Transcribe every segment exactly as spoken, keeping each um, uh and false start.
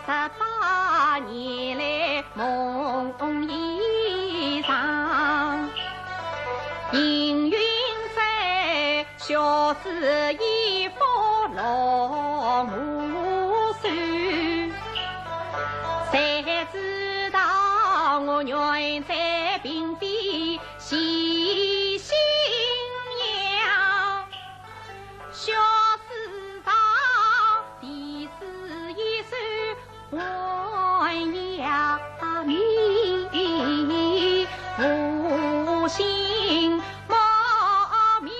十八年来梦一场，应云山，学子一福落我手。谁知道我原在并非喜新娘。 学子道，第四一首还要命，无心莫名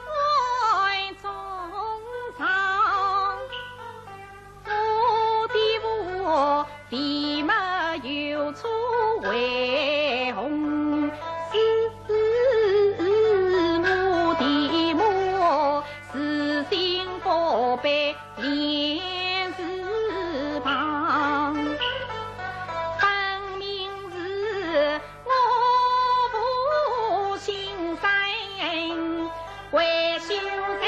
为中伤。 我的父，父没有错，为何是我的母，死心不悲连字旁。分明是 我父心生为秀才，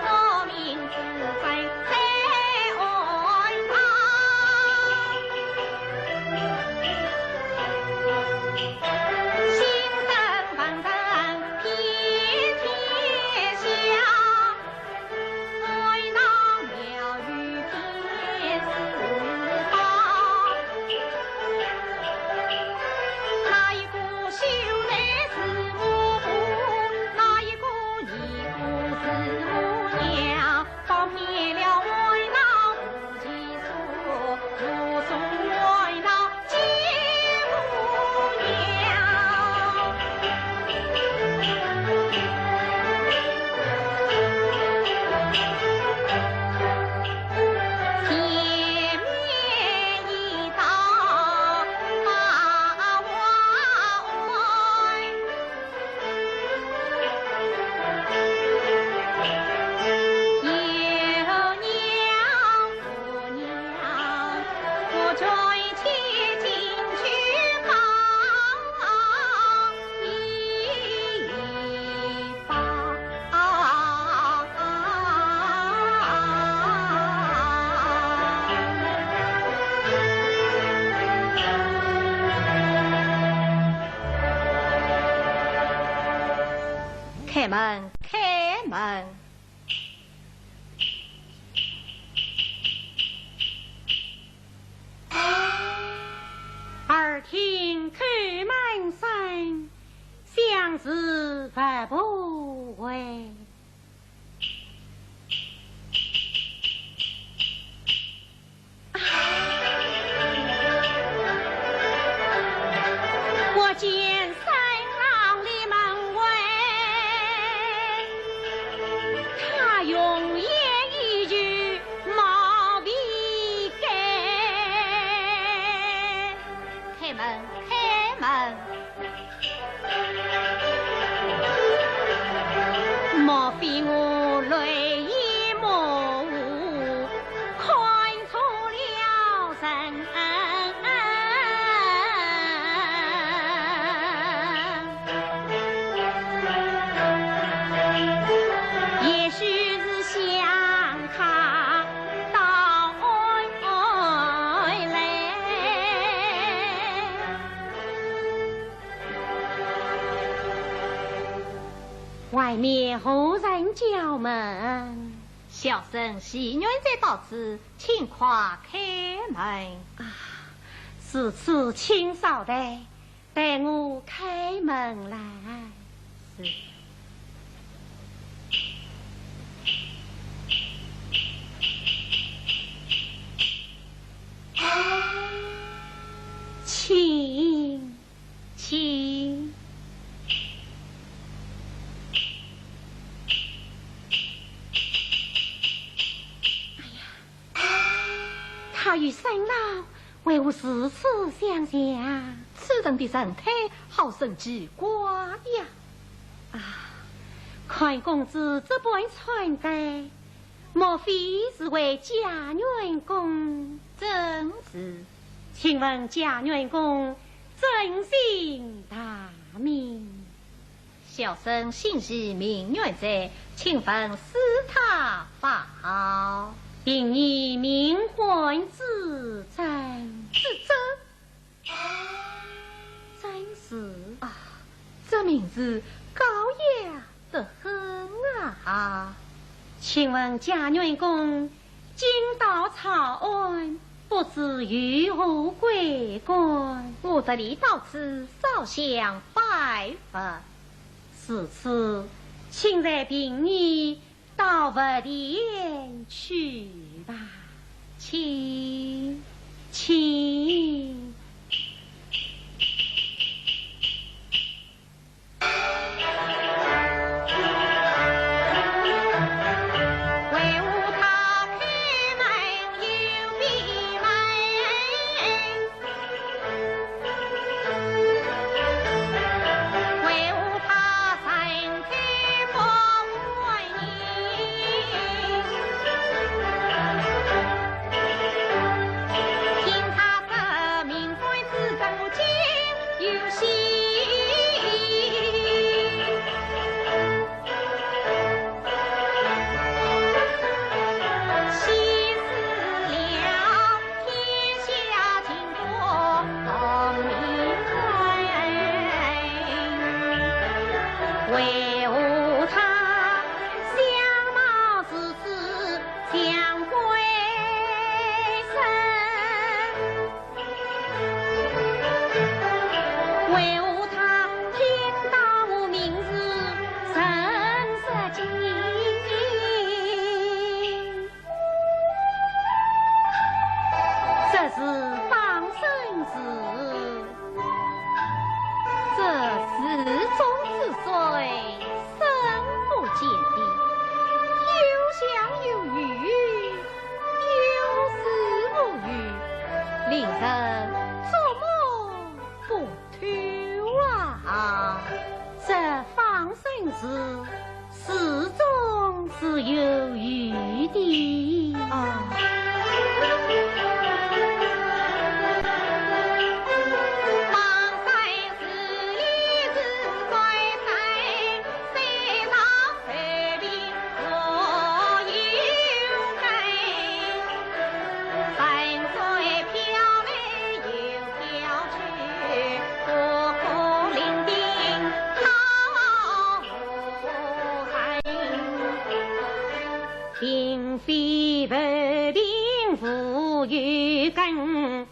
我命之中最安康。心生万人遍天下。 哀悼妙语天子报，哪一个秀才是我父，哪一个尼姑是我娘，方免了哀悼无其所，无所哀悼 开门，开门。 耳听叩门声，想是佛婆回。 我见新郎立门外，他容颜依旧貌未改。开门，开门。 莫非我泪眼模糊，看错了人？也许是想他到爱来。 外面何人叫门？小生戏院在到此，请快开门。啊，如此，请稍待，待我开门来。是。请。 请。哎呀，他与沈老为何如此相像？此人的神态好生奇怪呀！啊，看公子这般穿戴， 莫非是位解元公？正是。请问解元公尊姓大名？小生姓徐名远哉，请问是他否？并已命官指证。指证？真是。啊，这名字高雅得很啊。请问贾元公，今到长安，不知有何贵干？我特地到此烧香拜佛。如此，请随凭你到佛殿去吧。请，请。这是方僧寺，这寺中之水深不见底，有香有雨，有丝无语，令人捉摸不 透啊。这方僧寺，寺中是有雨的。啊。并非浮萍无有根，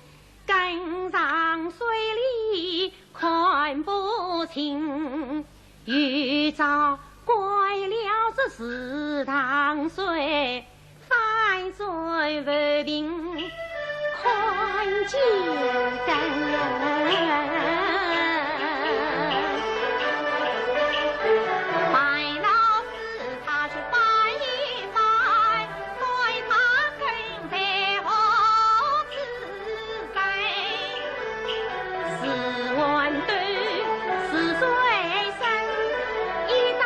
根长水里看不清。有朝怪了这池塘水， 翻转浮萍看见根。白老师他去翻一翻，看他根在何处。 是豌豆，是水生，一旦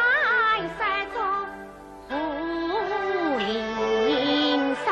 失足无人生。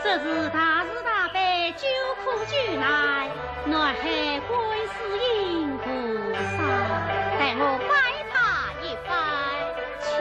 这是大慈大悲救苦救难，南海观世音菩萨，待我拜他一番，请。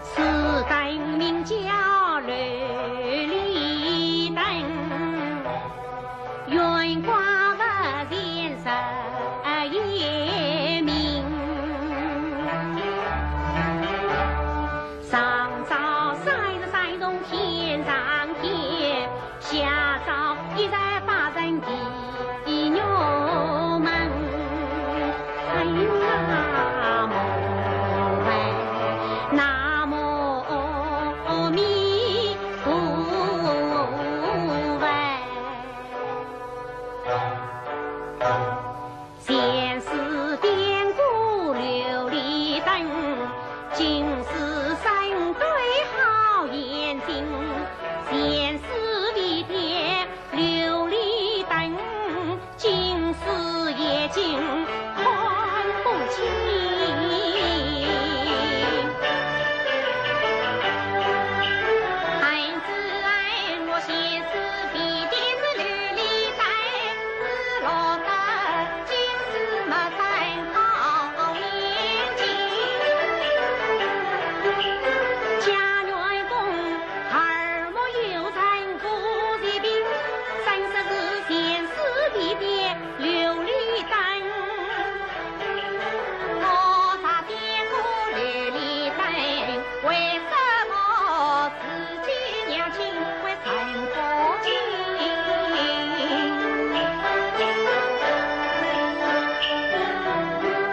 此灯名叫琉璃灯， 圆光不现日夜明。上照三十三重天上天，下照一十八层地狱门。哎呀，南无哎，南无阿弥 陀佛。前世点过琉璃灯，今世生对好眼睛。前世未点琉璃灯， 今世眼睛看不清。孩子哎，我前世未点是琉璃灯，是落得今世没生好眼睛。家园中耳目有人 不是病，真是前世未点琉璃灯。菩萨点过琉璃灯，为什么自己娘亲会生不清？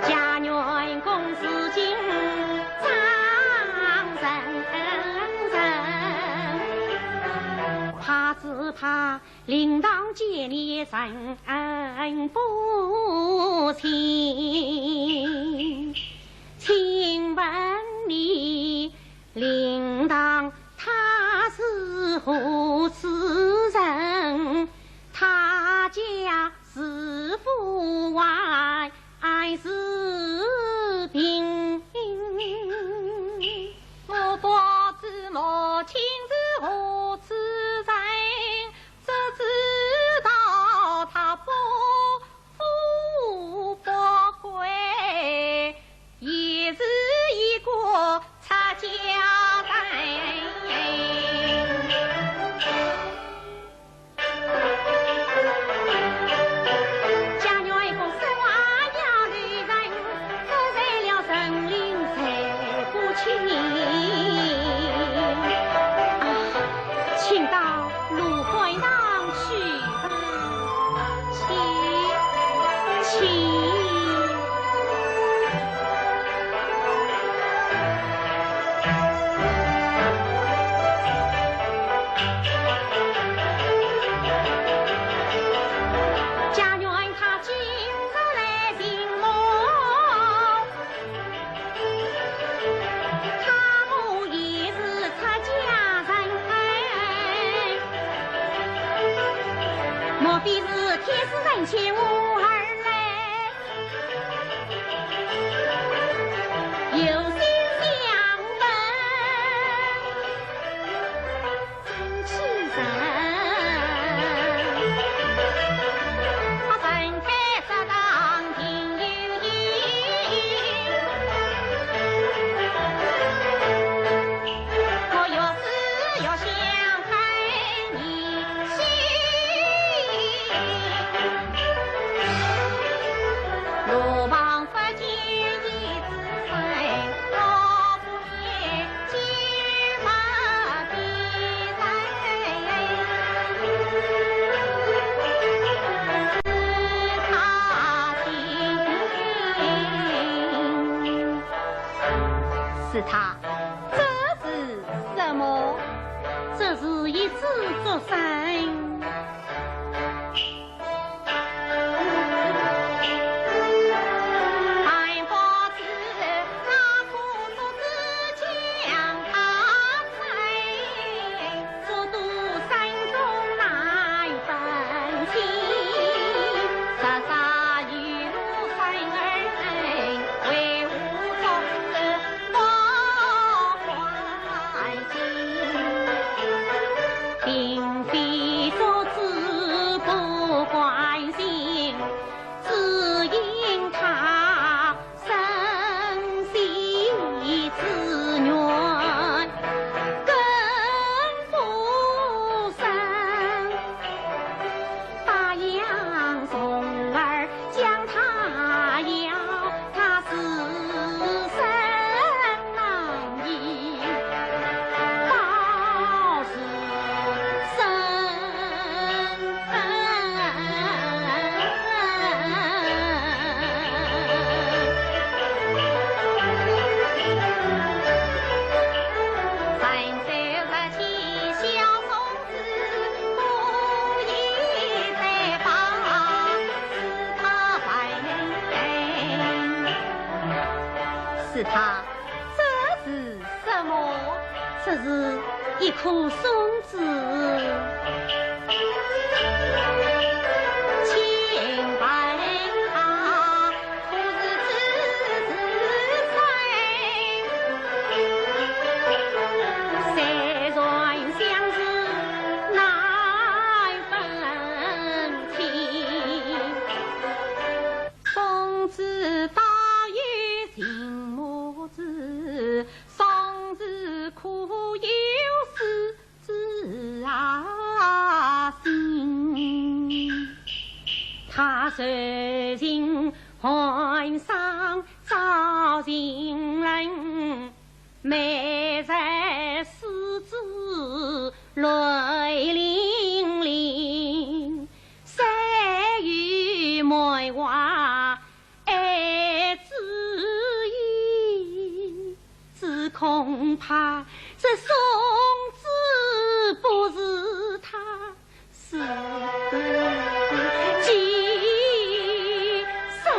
家园公事情张人人，怕是怕 灵堂间里人不清。请问你，灵堂他是何处人？他家是富还是贫？我不知母亲是何处人，只知道家园他今日来寻我，他母也是出家人哎，莫非是天师人请我而来？ 有心相问真体人，啊，神态适当定有因。我有事要相看你。 是他，这是什么？这是一只竹扇。 并非竹子不关心，只因他生死之缘更不深。 大杨从儿将他要，他自身难以保自身。 是他，这是什么？这是一棵松子。 松子倒有情么子，松子可有死之啊心。他受尽寒霜遭尽冷， 每日四子泪淋淋，谁有梅花爱之意？只恐怕这松子不是他 是寄生。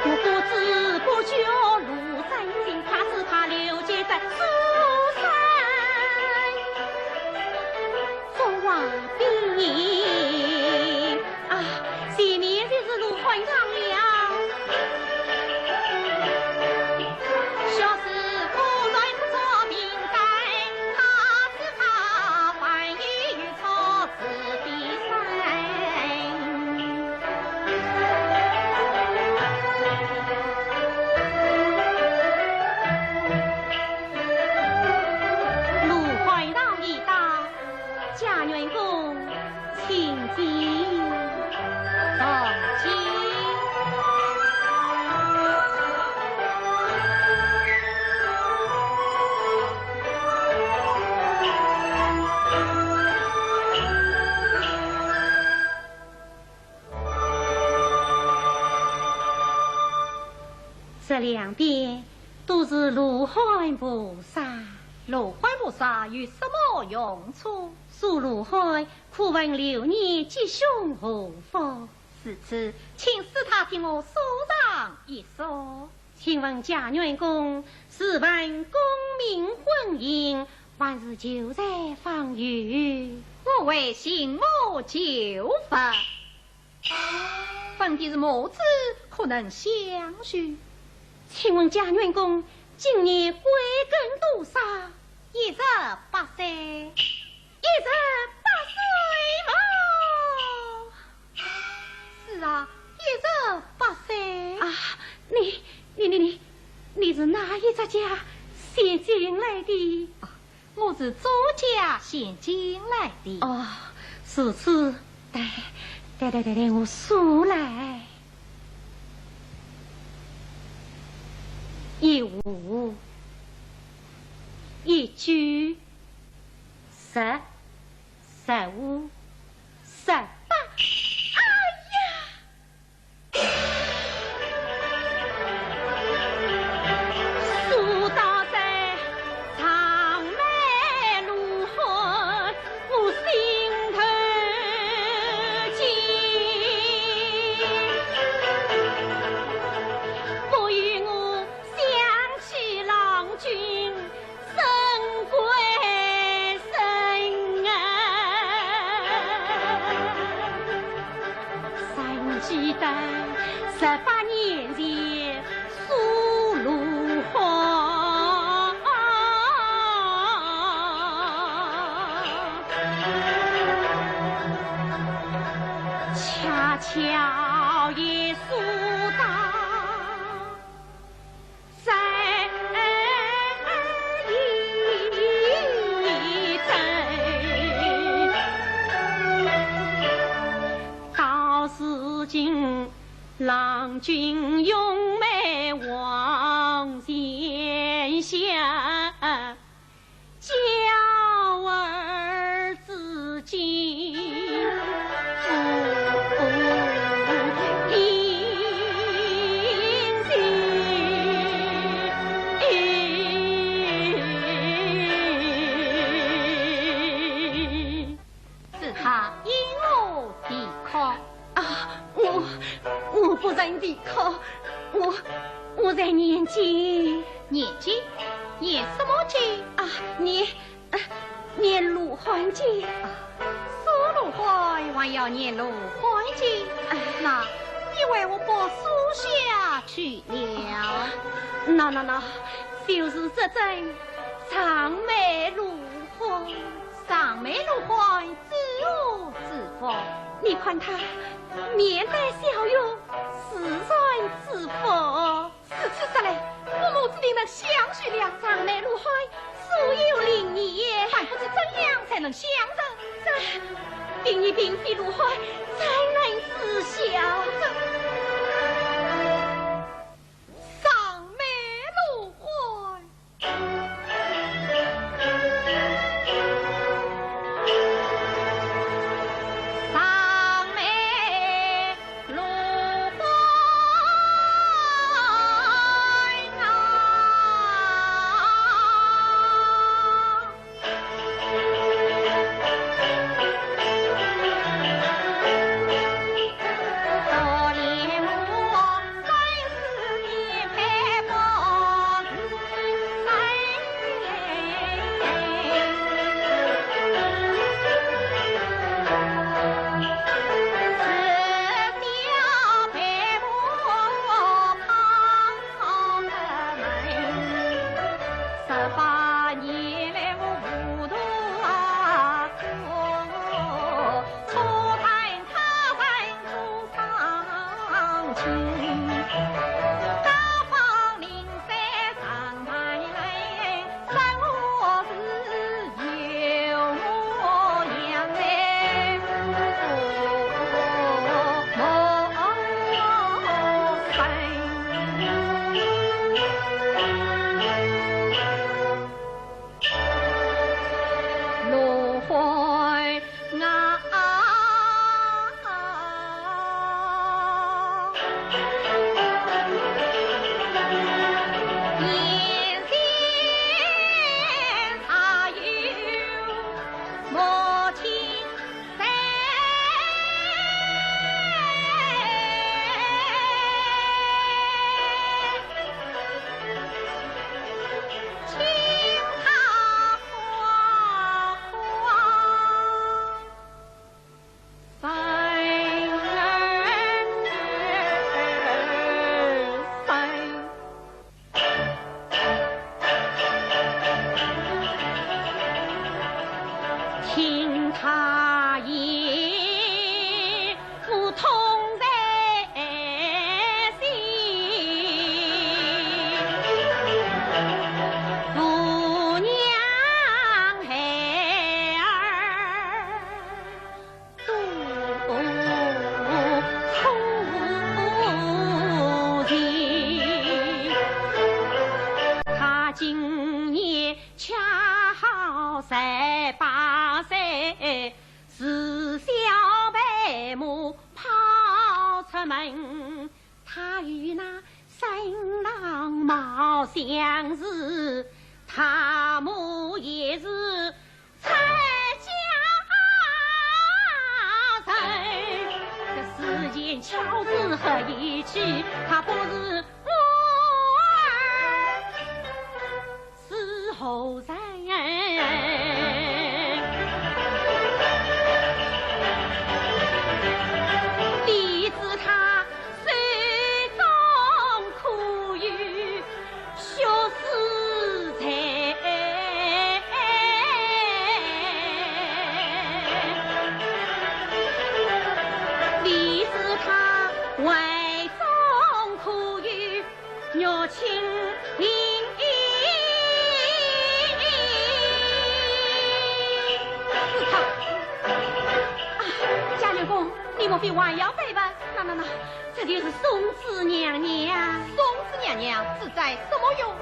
我不知不觉路深尽，怕是他流尽的书生。 风华冰，都是罗汉菩萨。罗汉菩萨有什么用处？说罗汉可问流年吉凶祸福。如此，请师太替我说上一说。请问贾元公是问功名婚姻，还是求财访友？我为寻母求福。 问的是母子可能相许。请问贾元公，今年贵庚多少？一十八岁。一十八岁么？是啊，一十八岁。啊，你，你，你，你，你是哪一只脚先进来的？啊， 我是左脚先进来的。哦，如此，待，待，待，待，待我数来。一五，一九，十，十五，十八。哎呀！ 说到这长眉鹿晗，我心头惊。不由我想起郎君 深闺深啊，尚记得十八年前说罗汉，恰巧也说到 在一周。到如今，郎君容貌望天下， 娇儿至今不平静。是他因何啼哭？啊，我，我不曾啼哭，我，我在念经。念经？念什么经？啊，念 啊，念罗汉经。啊，说罗汉还要念罗汉经？哎。那你为何不书下去了？喏，喏，喏，就是这尊长眉鹿晗。长眉鹿晗作何之福？你看他面带笑容，自然之福。 如此说来，我母子定能相许了。长眉鹿晗素有灵验，还不知怎样才能相成？这，凭你并非鹿晗，怎能知晓？长眉鹿晗。相似，他母也是出家人。这世间巧子何以去？他不是我儿是何人？谁知他手中可有血丝在？谁知他怀中可有 玉清灵。是她。啊，嘉元公，你莫非还要背叛？那，那，那，这就是松子娘娘。松子娘娘是在什么用？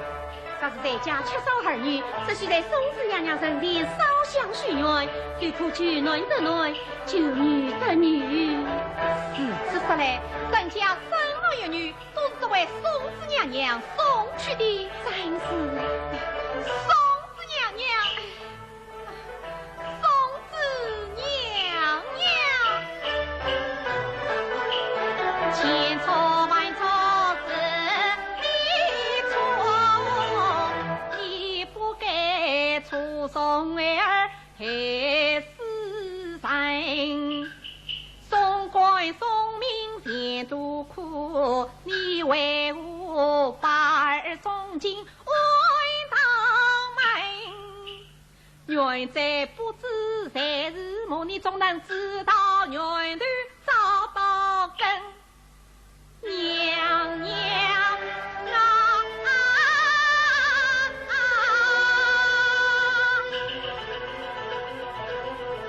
若是在家缺少儿女，只需在松子娘娘身边烧香许愿，就可救男得男，救女得女。如此说来，人家生了一女， 都是这位松子娘娘送去的。正是。松子娘娘，松子娘娘。千错万错是你错，你不该错送儿 害死人。松官松命前途苦，你为何把儿送进庵堂门？冤罪不知谁是母，你总能知道源头，找到根。 娘娘啊，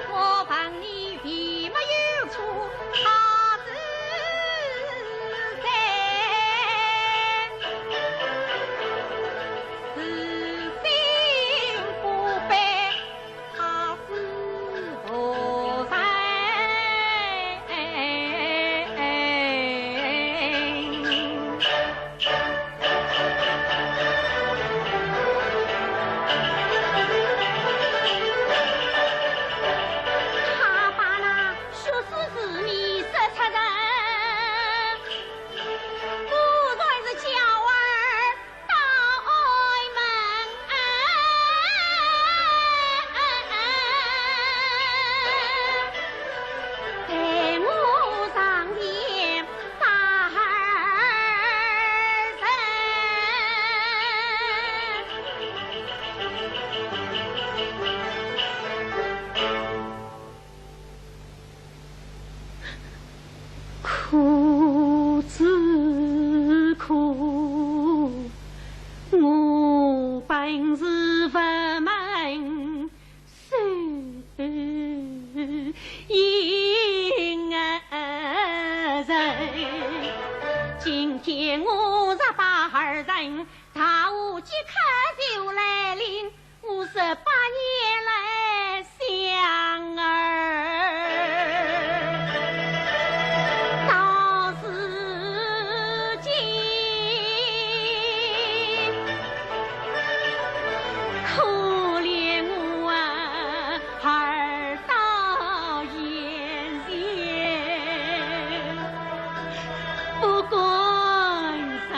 我问你并没有错，他是谁？是心不悲。 他是何人？他把那血丝之谜说出来，果然是娇儿 到门。待我上前把儿认。可只可，我本是佛门修行人。今天我若把儿认，大祸即刻就来临。 我十八年来想儿，到如今，可怜我啊，儿到眼前 不管谁。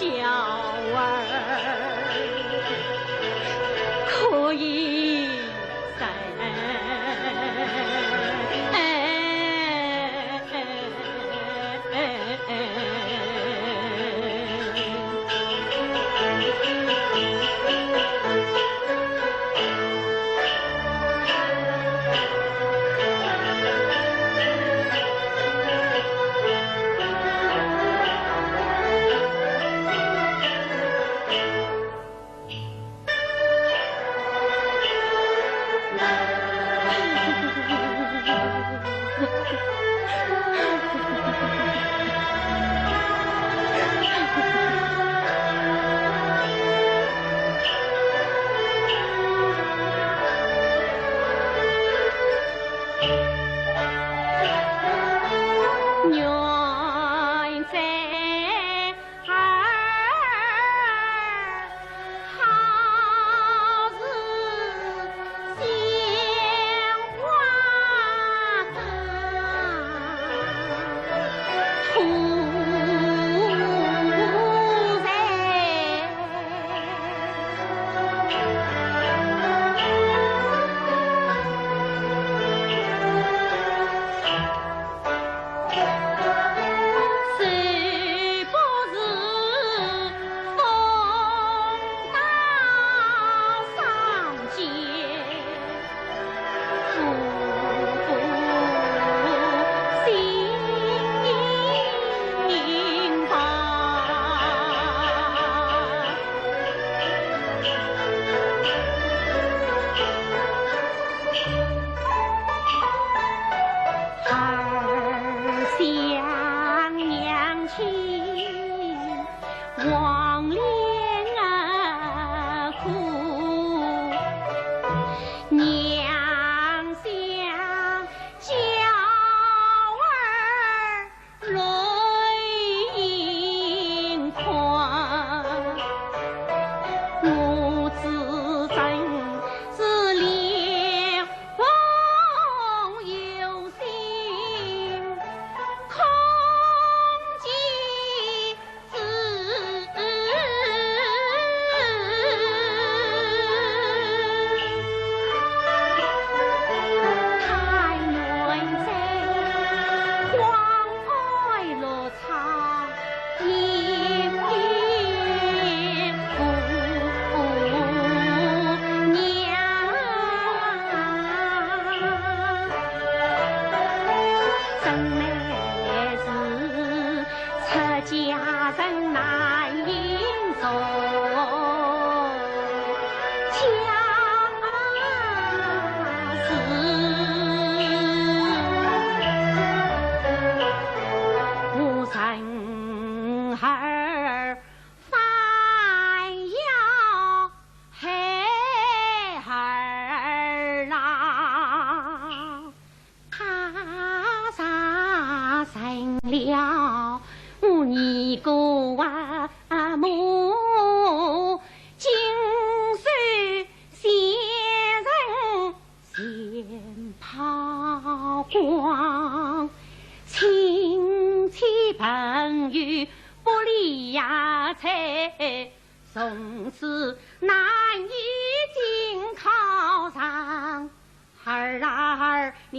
小儿可以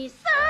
生。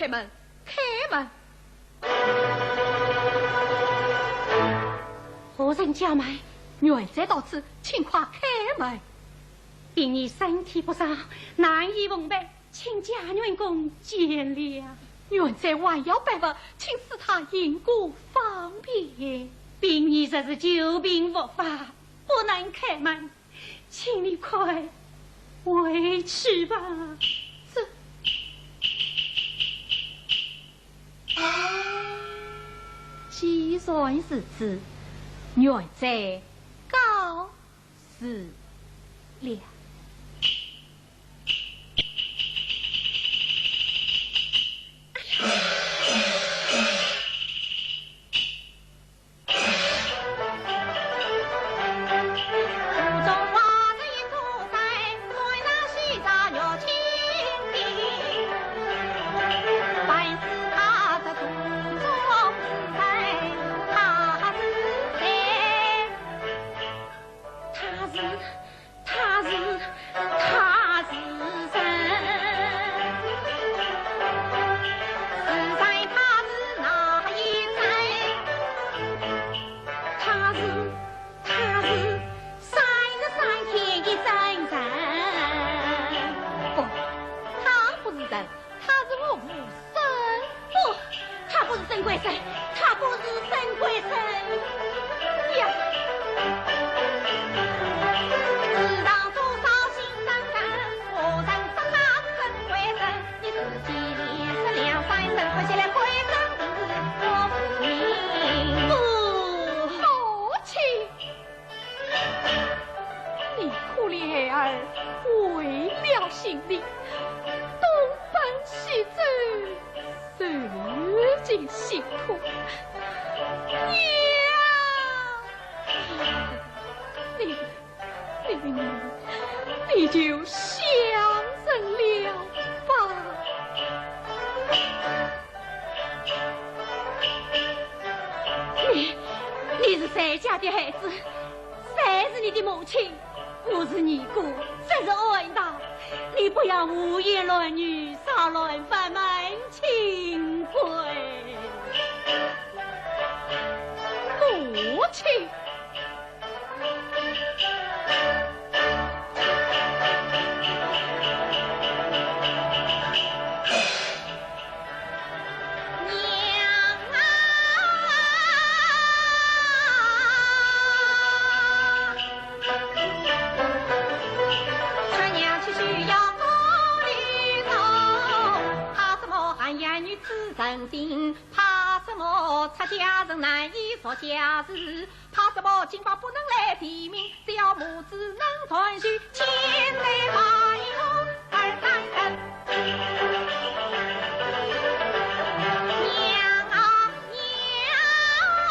开门，开门！何人叫门？元帅到此，请快开门。禀你身体不适，难以奉陪，请家员公见谅。元帅还要拜服，请赐他因果方便。禀你这是久病复发，不能开门，请你快回去吧。这……既然如此，元帅告辞了。他是，他是三十三天一整人。不，他不是人，他是我无身。不，他不是沈贵生，他不是沈贵生呀！世上多少心上人，我认得他是沈贵生。 你自己脸色两三分，看起来贵生是我无名。哦，母亲，你可怜孩儿为了性命，东奔西走，受尽辛苦。你呀，你 你，你就相认了吧。你，你是谁家的孩子？谁是你的母亲？我是尼姑，这是庵堂，你不要胡言乱语，扰乱法门清规。母亲。 娘啊！春娘去需要我的手，怕什么寒窑女子成精，怕什么出家人难以说家事。 怕什么金榜不能来提名，只要母子能团聚，千代万代儿三代。娘啊娘啊！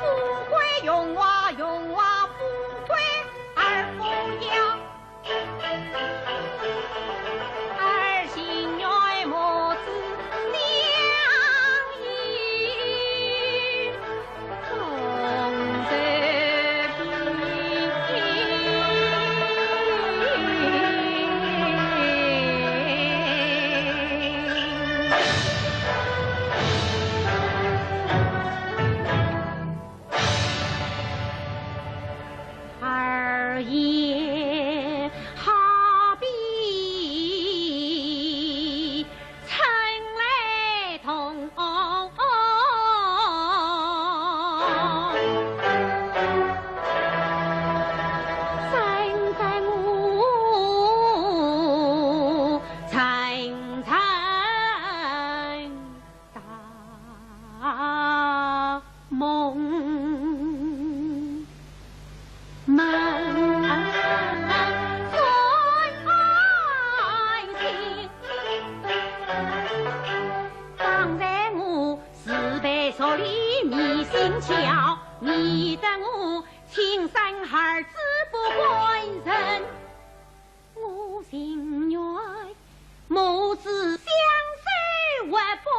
富贵荣华，荣华富贵儿不要。 儿情愿母子两意同受病。 儿也好比春来同生在我层层 大梦门。当然我自备手里迷心窍，迷得我亲生儿子不管人。 我情愿母子相守活不